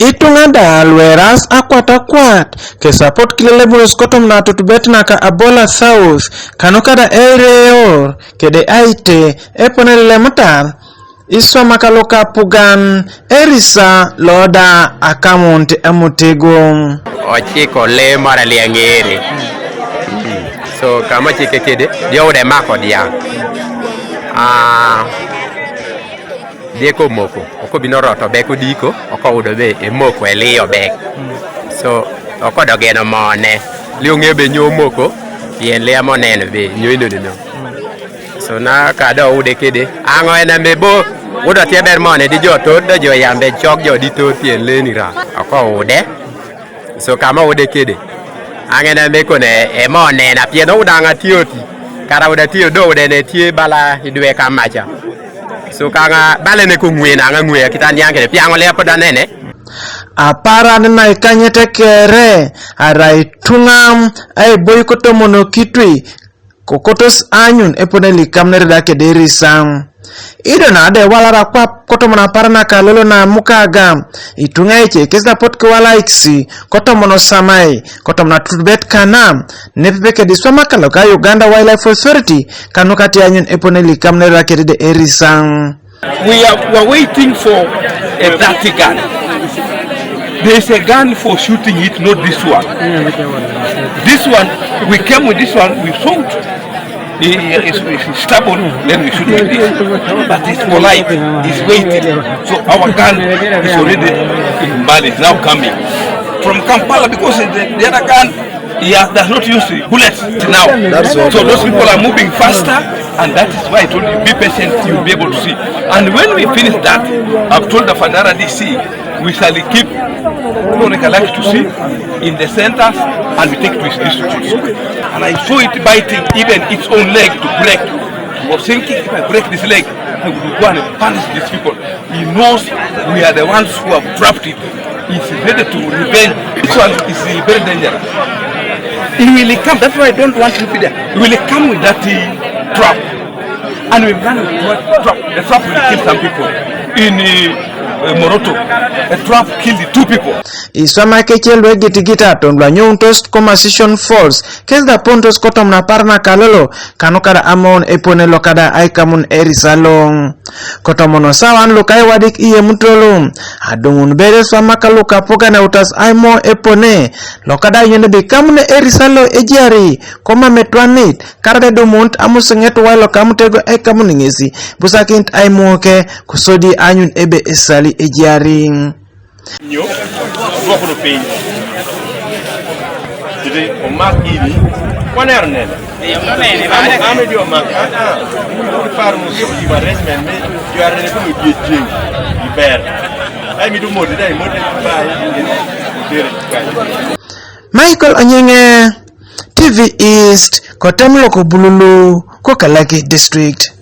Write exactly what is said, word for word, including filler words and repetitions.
Ituŋa da lueras akwatakwat, ke support kilelebunos kotom na tutubet naka Abola South, kanuka da eireor, kede aite, epone lemutar, iswamaka lukapugan, erisa loda akamunt emutego. Ochiko le mara liaŋere. So kama chike kede, dioude mako dia. Ah, dieko moko, oko bino roto beko diko, oko udo be emoko eliyo be. So oko dogeno mone, liyo ŋe be nyo moko, yen liya moneno be nyo inoneno. So na ka do ude kede, aŋo en ambe bo, udo tie ber mone di jo to do jo yambe chok jo di to tie leni ra, oko ude. So kama ude kede, aŋ en ambe kone e mone na pien uda ŋa tioti, kara uda tio do ude ne tie bala idwe kamacha. So kaŋa bale ne kuŋwe na ŋa ŋwe kitan yaŋ kede piaŋo lepo da nene. Aparan na ikanyete kere, ara ituŋam, ai boy kotomono kitwi, kokotos anyun epone likam nereda kede erisa. Ido na ade walara kwap kotomon aparan na kalolo na mukaga, ituŋa ece kes da pot kiwala iksi, kotomon osamai, kotomon atutubet kana, nepepe kede iswamaka loka Uganda Wildlife Authority, kanukati anyun epone likam nereda kede de erisa. We are, we are waiting for a thirty gun. There is a gun for shooting it, not this one. This one, we came with this one, we shot. He is, is stubborn, then we shoot with this. But he's polite, he's waiting. So our gun is already in Mbale, it's now coming. From Kampala, because the, the other gun, he has, does not use the bullets now. That's all. So those people are moving faster, and that is why I told you, be patient, you'll be able to see. And when we finish that, I've told the Fandara D C, we shall keep Kulonika life to see in the centers, and we take to his districts. And I saw it biting even its own leg to break. He was thinking, if I break this leg, I will go and punish these people. He knows we are the ones who have trapped it. He's ready to revenge. This one is very dangerous. He will come. That's why I don't want him to be there. He will come with that uh, trap. And we run with that trap. The trap will kill some people. In uh, uh, Moroto, a trap killed two people. Iswama kecel lwe gitigita tondwa nyuntos ko Murchison Falls, kes da pontos kotom na par na kalolo, kanu kada amon epone lo kada aikamun erisalo. Kotomono sawan lukai wadik iye mutolu. Aduŋun bere swamaka lukapugan eutas aimo epone. Lokada yende bi kamune erisalo ejiari. Koma metwanit. Karade dumunt amusuŋet wai lokamutego ekamun ŋesi. Busakinit aimoke. Kusodi anyun ebe esali ejiari. Nyo, dwok no piny. Tete omak gini, wanero nene. Ame jo mak, ah, ah. Par mo so iwa resmen me, jo arene ko mo die jeng, iber. Ai mi du modi dai modi bai, tere kai. Michael Onyiŋe, T V East, kotem loko Bululu, ko Kalaki District.